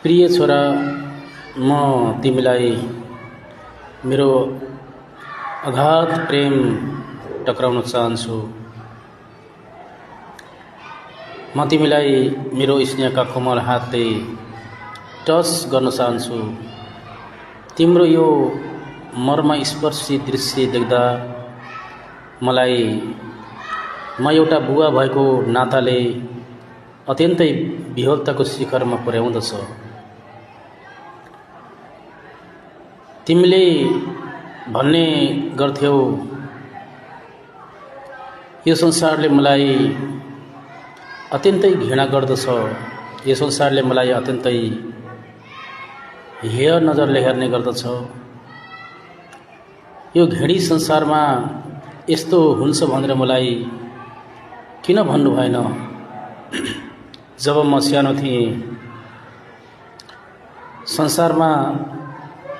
प्रिय छोरा, म तिमीलाई मेरो अगाध प्रेम टक्राउन चाहन्छु। म तिमीलाई मेरो स्नेहका कोमल हातले टच गर्न चाहन्छु। तिम्रो यो मर्मस्पर्शी दृश्य देख्दा मलाई म एउटा बुवा भएको नाताले अत्यन्तै विह्वलताको शिखरमा पुर्याउँदछ। तिमीले भन्ने गर्थ्यौ, यो संसारले मलाई अत्यन्तै घृणा गर्दछ, यो संसारले मलाई अत्यन्तै हेय नजरले हेर्ने गर्दछ। यो घृणी संसारमा यस्तो हुन्छ भनेर मलाई किन भन्नु भएन? जब म सानो थिएँ, संसारमा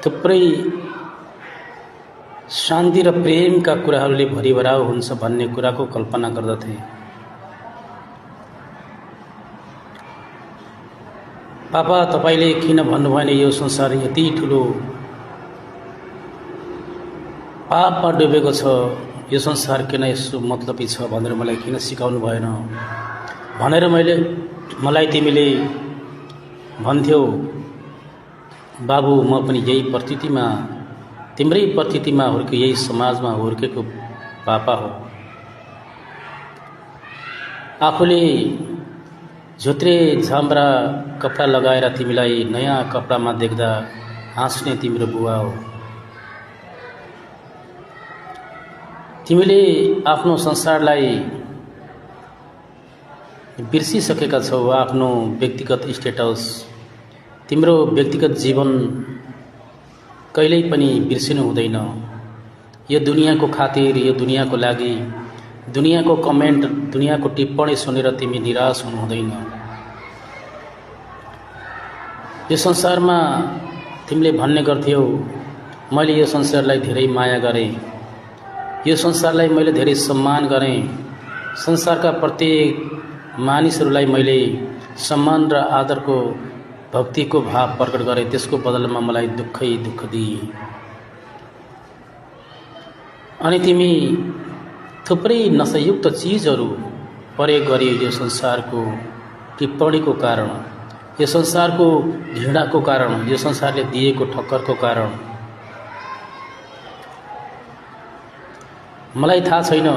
थुप्रै शान्ति र प्रेमका कुराहरूले भरिभराउ हुन्छ भन्ने कुराको कल्पना गर्दथे। पापा, तपाईले किन भन्नु भएन यो संसार यति ठुलो पापमा डुबेको छ, यो संसार किन यसो मतलबी छ भनेर मलाई किन सिकाउनु भएन भनेर मलाई तिमीले भन्थ्यौ। बाबु, म पनि यही परिस्थितिमा, तिम्रै परिस्थितिमा हुर्के, यही समाजमा हुर्केको पापा हो। आफूले झुत्रे झाम्रा कपडा लगाएर तिमीलाई नयाँ कपडामा देख्दा हाँस्ने तिम्रो बुवा हो। तिमीले आफ्नो संसारलाई बिर्सिसकेका छौ, आफ्नो व्यक्तिगत स्टेटस, तिम्रो व्यक्तिगत जीवन कहिल्यै पनि बिर्सिनु हुँदैन। यो दुनियाँको खातिर, यो दुनियाँको लागि, दुनियाँको कमेन्ट, दुनियाँको टिप्पणी सुनेर तिमी निराश हुनु हुँदैन। यो संसारमा तिमीले भन्ने गर्थ्यौ, मैले यो संसारलाई धेरै माया गरेँ, यो संसारलाई मैले धेरै सम्मान गरेँ, संसारका प्रत्येक मानिसहरूलाई मैले सम्मान र आदरको, भक्तिको भाव प्रकट गरेँ, त्यसको बदलामा मलाई दुःखै दुःख दिए। अनि तिमी थुप्रै नशायुक्त चिजहरू प्रयोग गरियो यो संसारको टिप्पणीको कारण, यो संसारको घृणाको कारण, यो संसारले दिएको ठक्करको कारण। मलाई थाहा छैन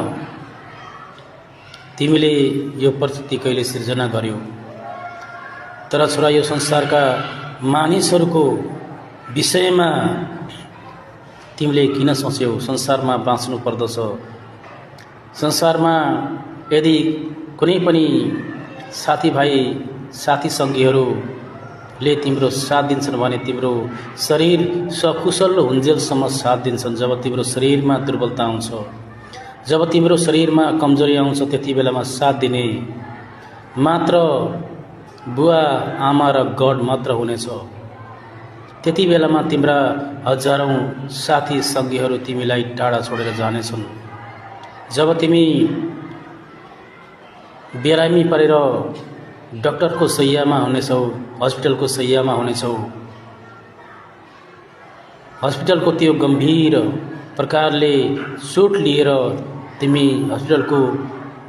तिमीले यो परिस्थिति कहिले सिर्जना गर्यौ, तर छोरा, यो संसारका मानिसहरूको विषयमा तिमीले किन सोच्यौ? संसारमा बाँच्नु पर्दछ। संसारमा यदि कुनै पनि साथीभाइ, साथी सङ्गीहरूले तिम्रो साथ दिन्छन् भने तिम्रो शरीर सकुशल हुन्जेलसम्म साथ दिन्छन्। जब तिम्रो शरीरमा दुर्बलता आउँछ, जब तिम्रो शरीरमा कमजोरी आउँछ, त्यति बेलामा साथ दिने मात्र बुवा, आमा र गड मात्र हुनेछ। त्यति बेलामा तिम्रा हजारौँ साथी सङ्गीहरू तिमीलाई टाढा छोडेर जानेछन्। जब तिमी बिरामी परेर डाक्टरको शैय्यामा हुनेछौ, हस्पिटलको शैय्यामा हुनेछौ, हस्पिटलको त्यो गम्भीर प्रकारले चोट लिएर तिमी हस्पिटलको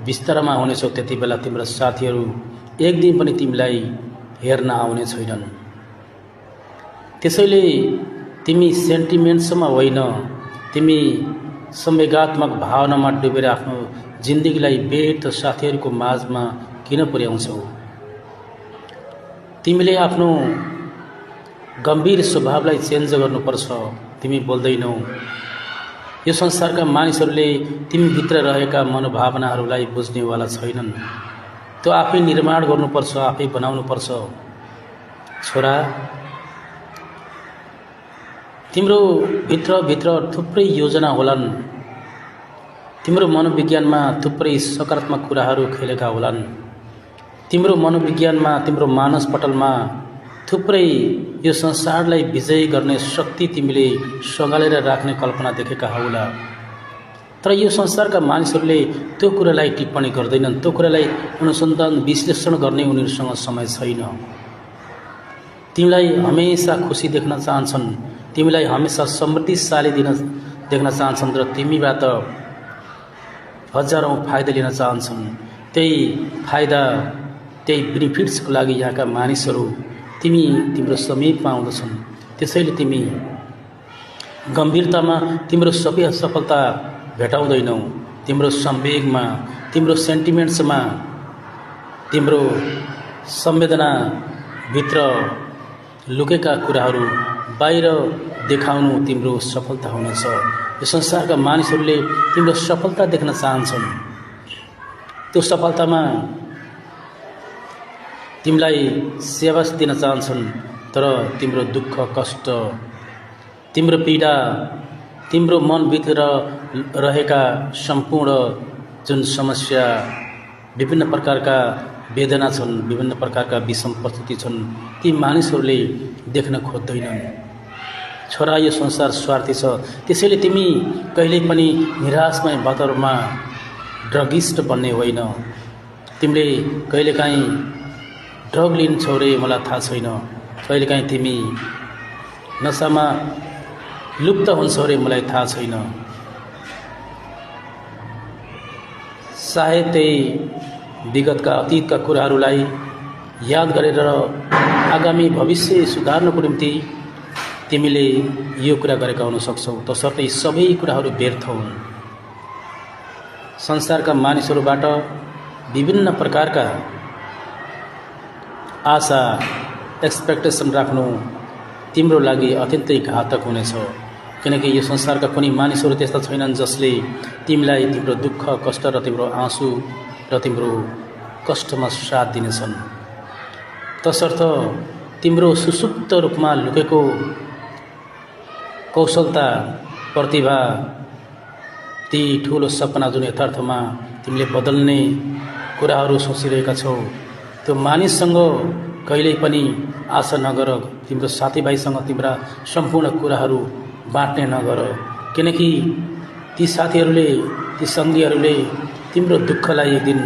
बिस्तरामा हुनेछौ, त्यति बेला तिम्रा साथीहरू एक दिन पनि तिमीलाई हेर्न आउने छैनन्। त्यसैले तिमी सेन्टिमेन्ट्समा होइन, तिमी संवेगात्मक भावनामा डुबेर आफ्नो जिन्दगीलाई व्यर्थ साथीहरूको माझमा किन पुर्याउँछौ? तिमीले आफ्नो गम्भीर स्वभावलाई चेन्ज गर्नुपर्छ। तिमी बोल्दैनौ। यो संसारका मानिसहरूले तिमीभित्र रहेका मनोभावनाहरूलाई बुझ्नेवाला छैनन्। त्यो आफै निर्माण गर्नुपर्छ, आफै बनाउनुपर्छ। छोरा, तिम्रो भित्र थुप्रै योजना होलान्, तिम्रो मनोविज्ञानमा थुप्रै सकारात्मक कुराहरू खेलेका होलान्, तिम्रो मनोविज्ञानमा, तिम्रो मानसपटलमा थुप्रै यो संसारलाई विजय गर्ने शक्ति तिमीले सँगालेर राख्ने कल्पना देखेका होला। तर यो संसारका मानिसहरूले त्यो कुरालाई टिप्पणी गर्दैनन्, त्यो कुरालाई अनुसन्धान विश्लेषण गर्ने उनीहरूसँग समय छैन। तिमीलाई हमेसा खुसी देख्न चाहन्छन्, तिमीलाई हमेसा समृद्धिशाली देख्न चाहन्छन् र तिमीबाट हजारौँ फाइदा लिन चाहन्छन्। त्यही फाइदा, त्यही बेनिफिट्सको लागि यहाँका मानिसहरू तिम्रो समीपमा आउँदछन्। त्यसैले तिमी गम्भीरतामा तिम्रो सबै सफलता भेटाउँदैनौ। तिम्रो संवेगमा, तिम्रो सेन्टिमेन्ट्समा, तिम्रो संवेदनाभित्र लुकेका कुराहरू बाहिर देखाउनु तिम्रो सफलता हुनेछ। यो संसारका मानिसहरूले तिम्रो सफलता देख्न चाहन्छन्। त्यो सफलतामा तिमीलाई सेवास दिन चाहन्छन्, तर तिम्रो दुःख, कष्ट, तिम्रो पीडा, तिम्रो मनभित्र रहेका सम्पूर्ण जुन समस्या, विभिन्न प्रकारका वेदना छन्, विभिन्न प्रकारका विषम परिस्थिति छन्, ती मानिसहरूले देख्न खोज्दैनन्। छोरा, यो संसार स्वार्थी छ। त्यसैले तिमी कहिल्यै पनि निराशमय वातावरणमा ड्रगिस्ट बन्ने होइन। तिमीले कहिलेकाहीँ ड्रग लिन्छौ रे, मलाई थाहा छैन। कहिलेकाहीँ तिमी नसामा लुप्त हुन्छौ रे, मलाई थाहा छैन। सायद त्यही विगतका, अतीतका कुराहरूलाई याद गरेर आगामी भविष्य सुधार्नको निम्ति तिमीले यो कुरा गरेका हुन सक्छौ। तसर्थ यी सबै कुराहरू व्यर्थ हुन्। संसारका मानिसहरूबाट विभिन्न प्रकारका आशा, एक्सपेक्टेसन राख्नु तिम्रो लागि अत्यन्तै घातक हुनेछ। किनकि यो संसारका कुनै मानिसहरू त्यस्ता छैनन् जसले तिमीलाई तिम्रो दुःख, कष्ट र तिम्रो आँसु र तिम्रो कष्टमा साथ दिनेछन्। तसर्थ तिम्रो सुसुप्त रूपमा लुकेको कौशलता, प्रतिभा, ती ठुलो सपना जुन यथार्थमा तिमीले बदल्ने कुराहरू सोचिरहेका छौ, त्यो मानिससँग कहिल्यै पनि आशा नगर। तिम्रो साथीभाइसँग तिम्रा सम्पूर्ण कुराहरू बाँड्ने नगर। किनकि ती साथीहरूले, ती सङ्गीहरूले तिम्रो दुःखलाई एक दिन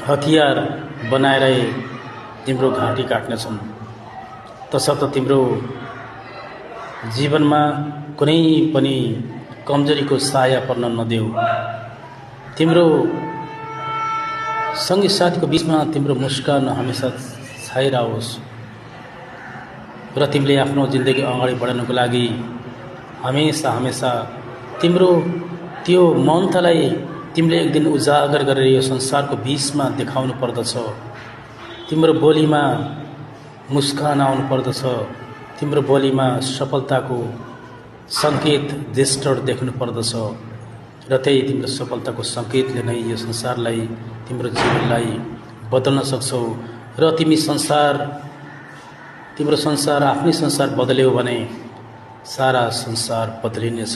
हतियार बनाएर तिम्रो घाँटी काट्नेछन्। तसर्थ तिम्रो जीवनमा कुनै पनि कमजोरीको साया पर्न नदेऊ। तिम्रो सङ्गी साथीको बिचमा तिम्रो मुस्कान हमेसा छाइरहोस् र तिमीले आफ्नो जिन्दगी अगाडि बढाउनको लागि हमेसा तिम्रो त्यो मन्तलाई तिमीले एक दिन उजागर गरेर यो संसारको बिचमा देखाउनु पर्दछ। तिम्रो बोलीमा मुस्कान आउनु पर्दछ। तिम्रो बोलीमा सफलताको सङ्केत, जेस्चर देख्नु पर्दछ र त्यही तिम्रो सफलताको सङ्केतले नै यो संसारलाई, तिम्रो जीवनलाई बदल्न सक्छौ। र तिम्रो संसार आफ्नै संसार बदल्यौ भने सारा संसार बदलिनेछ।